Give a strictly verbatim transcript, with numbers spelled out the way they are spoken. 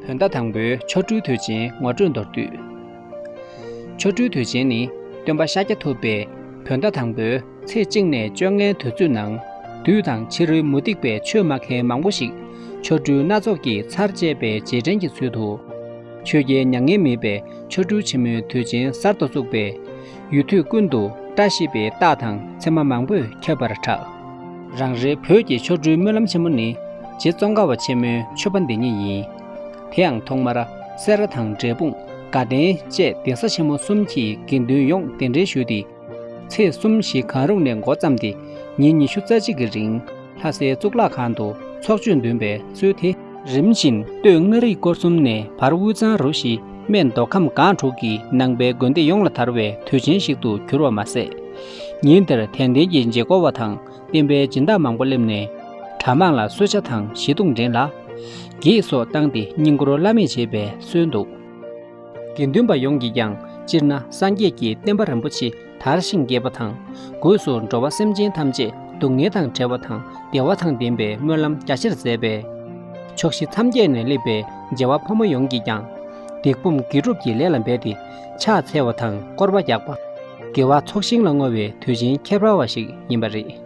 བོད་ཟླ་དང་པོའི་ཆོ་འཕྲུལ་དུས་ཆེན་ངོ་སྤྲོད་མདོར་བསྡུས། ཆོ་འཕྲུལ་དུས་ཆེན་ནི་སྟོན་པ་ཤཱཀྱ་ཐུབ་པས་བོད་ཟླ་དང་པོའི་ཚེས་གཅིག་ནས་བཅོ་ལྔའི་དུས་ཚོད་ནང་བདུད་དང་ཕྱི་རོལ་མུ་སྟེགས་པའི་ཆོས་སྨྲ་མཁན་མང་པོ་ཞིག་ཆོ་འཕྲུལ་སྣ་ཚོགས་ཀྱི་ཚར་བཅད་པའི་རྗེས་དྲན་གྱི་ཚུལ་དུ། ཆོས་རྒྱལ་མྱ་ངན་མེད་པས་ཆོ་འཕྲུལ་ཆེན་མོའི་དུས་ཆེན་གསར་དུ་བཙུགས་པས། ཡུལ་དུས་ཀུན་ཏུ་བཀྲ་ཤིས་པའི་རྟགས་དང་མཚན་མ་མང་པོས་ཁྱབ་པར་གྲགས། རང་རེའི་བོད་ཀྱི་ཆོ་འཕྲུལ་སྨོན་ལམ་ཆེན་མོ་ནི་རྗེ་ཙོང་ཁ་པ་ཆེན་མོའི་མཆོད་པ་འདི་ཉིད་ཡིན། དེ་ཡང་ཐོག་མར་སེ་ར་དང་འབྲས་སྤུངས། དགའ་ལྡན་བཅས་གདན་ས་ཆེན་མོ་གསུམ་གྱི་དགེ་འདུན་ཡོངས་གདན་འདྲེན་ཞུས་ཏེ། ཚེས་གསུམ་བཞི་གང་རུང་ནས་འགོ་བརྩམས་ཏེ་ཉིན་ཉི་ཤུ་རྩ་གཅིག་གི་རིང་ལྷ་སའི་གཙུག་ལག་ཁང་དུ་ཚོགས་མཆོད་འདོན་པའི་སྲོལ་དེ། རིམ་བཞིན་སྟོད་མངའ་རིས་སྐོར་གསུམ་ནས་བར་དབུས་གཙང་རུ་བཞི་སྨད་མདོ་ཁམས་སྒང་དྲུག་གི་ནང་པའི་དགོན་སྡེ་ཡོངས་ལ་དར་བའི་དུས་ཆེན་ཞིག་ཏུ་གྱུར་བ་མ་ཟད། ཉིན་དེར་དད་ལྡན་གྱི་མཇལ་སྐོར་བ་དང་བསྟན་པའི་སྦྱིན་བདག་མང་པོ་སླེབས་ནས། གྲྭ་མང་ལ་གསོལ་ཇ་དང་བཞེས་བརྡུང་འདྲེན་ལ། འགྱེད་སོགས་བཏང་སྟེ་བསྙེན་བཀུར་བླ་མེད་བྱེད་པའི་སྲོལ་འདུག་དགེ་འདུན་པ་ཡོངས་ཀྱིས་ཀྱང་སྤྱིར་ན་སངས་རྒྱས་ཀྱི་བསྟན་པ་རིན་པོ་ཆེ་དར་ཞིང་རྒྱས་པ་དང་། སྒོས་སུ་འགྲོ་བ་སེམས་ཅན་ཐམས་ཅད་སྡུག་བསྔལ་དང་བྲལ་བ་དང་བདེ་བ་དང་ལྡན་པའི་སྨོན་ལམ་རྒྱ་ཆེར་མཛད་པས། ཕྱོགས་བཞི་མཚམས་བརྒྱད་ནས་སླེབས་པའི་མཇལ་བ་ཕོ་མོ་ཡོངས་ཀྱིས་ཀྱང་། སྡིག་སྤོང་དགེ་སྒྲུབ་ཀྱི་ལས་ལ་འབད་དེ་ཕྱག་འཚལ་བ་དང་སྐོར་བ་རྒྱག་པ། དགེ་བ་ཚོགས་ཞིང་ལ་བསྔོ་བའི་དུས་ཆེན་ཁྱད་པར་བ་ཞིག་ཡིན་པ་རེད།